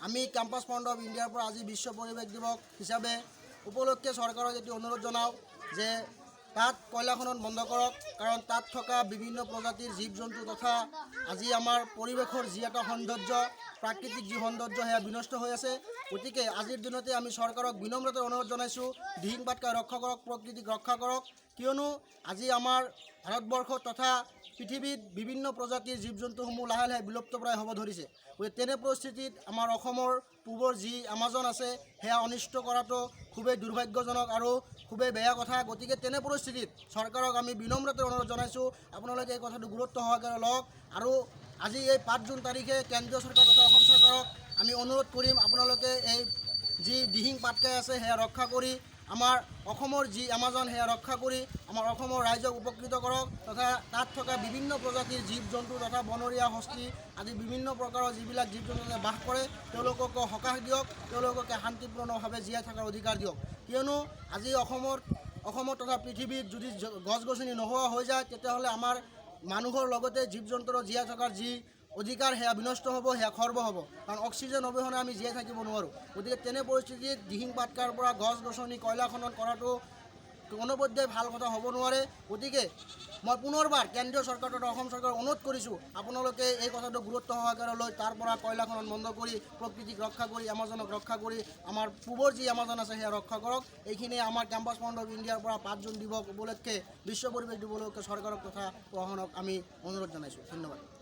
আমি campus front of ইণ্ডিয়াৰ পৰা আজি বিশ্ব পৰিৱেশ দিৱস হিচাপে উপলক্ষে চৰকাৰক এটি অনুৰোধ জনাওঁ যে তাত কয়লা খনন বন্ধ কৰক, কাৰণ তাত থকা বিভিন্ন প্ৰজাতিৰ জীৱ জন্তু তথা আজি আমাৰ পৰিৱেশৰ যি এটা সৌন্দৰ্য, প্ৰাকৃতিক যি সৌন্দৰ্য, সেয়া বিনষ্ট হৈ আছে। গতিকে আজিৰ দিনতে আমি চৰকাৰক বিনম্ৰতাৰে অনুৰোধ জনাইছোঁ, দিহিং পাটকাই ৰক্ষা কৰক, প্ৰকৃতিক ৰক্ষা কৰক। কিয়নো আজি আমাৰ ভাৰতবৰ্ষ তথা পৃথিৱীত বিভিন্ন প্ৰজাতিৰ জীৱ জন্তুসমূহ লাহে লাহে বিলুপ্তপ্ৰায় হ'ব ধৰিছে। গতিকে তেনে পৰিস্থিতিত আমাৰ অসমৰ পূবৰ যি এমাজন আছে, সেয়া অনিষ্ট কৰাটো খুবেই দুৰ্ভাগ্যজনক আৰু খুবেই বেয়া কথা। গতিকে তেনে পৰিস্থিতিত চৰকাৰক আমি বিনম্ৰতাৰে অনুৰোধ জনাইছোঁ, আপোনালোকে এই কথাটো গুৰুত্ব সহকাৰে লওক। আৰু আজি এই 5 জুন তাৰিখে কেন্দ্ৰীয় চৰকাৰ তথা অসম চৰকাৰক আমি অনুৰোধ কৰিম, আপোনালোকে এই যি দিহিং পাটকাই আছে, সেয়া ৰক্ষা কৰি আমাৰ অসমৰ যি এমাজন, সেয়া ৰক্ষা কৰি আমাৰ অসমৰ ৰাইজক উপকৃত কৰক তথা তাত থকা বিভিন্ন প্ৰজাতিৰ জীৱ জন্তু তথা বনৰীয়া হস্তী আদি বিভিন্ন প্ৰকাৰৰ যিবিলাক জীৱ জন্তু তাতে বাস কৰে, তেওঁলোককো সকাহ দিয়ক, তেওঁলোককে শান্তিপূৰ্ণভাৱে জীয়াই থকাৰ অধিকাৰ দিয়ক। কিয়নো আজি অসমত তথা পৃথিৱীত যদি গছ গছনি নোহোৱা হৈ যায়, তেতিয়াহ'লে আমাৰ মানুহৰ লগতে জীৱ জন্তুৰ জীয়াই থকাৰ যি অধিকাৰ, সেয়া বিনষ্ট হ'ব, সেয়া খৰ্ব হ'ব। কাৰণ অক্সিজেন অবিহনে আমি জীয়াই থাকিব নোৱাৰোঁ। গতিকে তেনে পৰিস্থিতিত দিহিং পাটকাৰ পৰা গছ গছনি, কয়লা খনন কৰাটো কোনোপধ্যে ভাল কথা হ'ব নোৱাৰে। গতিকে মই পুনৰবাৰ কেন্দ্ৰীয় চৰকাৰ তথা অসম চৰকাৰক অনুৰোধ কৰিছোঁ, আপোনালোকে এই কথাটো গুৰুত্ব সহকাৰে লৈ তাৰ পৰা কয়লা খনন বন্ধ কৰি প্ৰকৃতিক ৰক্ষা কৰি, এমাজনক ৰক্ষা কৰি আমাৰ পূবৰ যি এমাজন আছে, সেয়া ৰক্ষা কৰক। এইখিনিয়ে আমাৰ কেম্পাছ ফ্ৰণ্ট অফ ইণ্ডিয়াৰ পৰা 5 জুন দিৱস উপলক্ষে, বিশ্ব পৰিৱেশ দিৱস উপলক্ষে চৰকাৰক তথা প্ৰশাসনক আমি অনুৰোধ জনাইছোঁ। ধন্যবাদ।